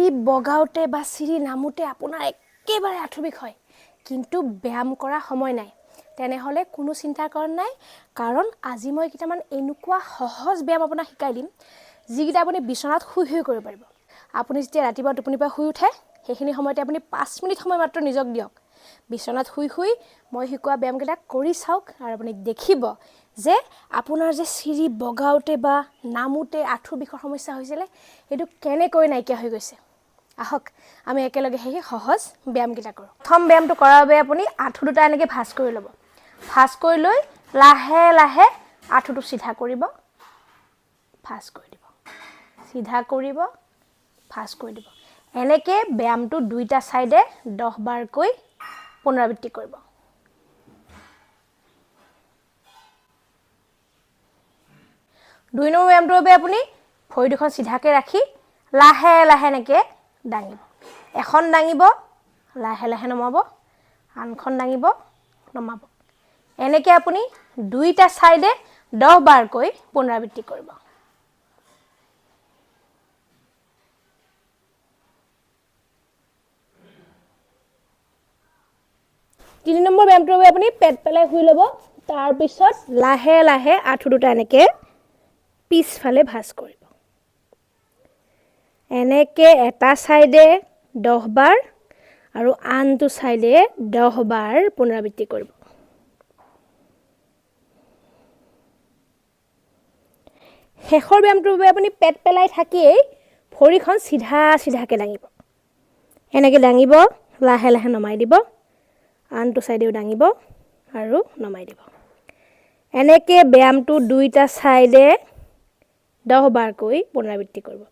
চিৰি বগাওঁতে বা চিৰি নামোতে আপোনাৰ একেবাৰে আঁঠু বিষ হয়, কিন্তু ব্যায়াম কৰা সময় নাই, তেনেহ'লে কোনো চিন্তাৰ কাৰণ নাই। কাৰণ আজি মই কেইটামান এনেকুৱা সহজ ব্যায়াম আপোনাক শিকাই দিম, যিকেইটা আপুনি বিচনাত শুই শুই কৰিব পাৰিব। আপুনি যেতিয়া ৰাতিপুৱা টোপনিৰ পৰা শুই উঠে, সেইখিনি সময়তে আপুনি 5 মিনিট সময় মাত্ৰ নিজক দিয়ক। বিচনাত শুই শুই মই শিকোৱা ব্যায়ামকেইটা কৰি চাওক আৰু আপুনি দেখিব যে আপোনাৰ যে চিৰি বগাওঁতে বা নামোতে আঁঠু বিষৰ সমস্যা হৈছিলে, সেইটো কেনেকৈ নাইকিয়া হৈ গৈছে। আহক আমি একেলগে সেই সহজ ব্যায়ামকেইটা কৰোঁ। প্ৰথম ব্যায়ামটো কৰাৰ বাবে আপুনি আঁঠু দুটা এনেকৈ ভাঁজ কৰি ল'ব। ভাঁজ কৰি লৈ লাহে লাহে আঁঠুটো চিধা কৰিব, ভাঁজ কৰি দিব, চিধা কৰিব, ভাঁজ কৰি দিব। এনেকৈ ব্যায়ামটো দুইটা ছাইডে 10 বাৰকৈ পুনৰাবৃত্তি কৰিব। 2 নম্বৰ ব্যায়ামটোৰ বাবে আপুনি ভৰি দুখন চিধাকৈ ৰাখি লাহে লাহে এনেকৈ দাঙিব। এখন দাঙিব, লাহে লাহে নমাব, আনখন দাঙিব, নমাব। এনেকৈ আপুনি দুইটা ছাইডে 10 বাৰকৈ পুনৰাবৃত্তি কৰিব। 3 নম্বৰ ব্যায়ামটোৰ বাবে আপুনি পেট পেলাই শুই ল'ব। তাৰপিছত লাহে লাহে আঁঠু দুটা এনেকৈ পিছফালে ভাঁজ কৰিব। এনেকৈ এটা ছাইডে 10 বাৰ আৰু আনটো ছাইডে 10 বাৰ পুনৰাবৃত্তি কৰিব। শেষৰ ব্যায়ামটোৰ বাবে আপুনি পেট পেলাই থাকিয়েই ভৰিখন চিধা চিধাকৈ দাঙিব। এনেকৈ দাঙিব, লাহে লাহে নমাই দিব, আনটো ছাইডেও দাঙিব আৰু নমাই দিব। এনেকৈ ব্যায়ামটো দুইটা ছাইডে 10 বাৰকৈ পুনৰাবৃত্তি কৰিব।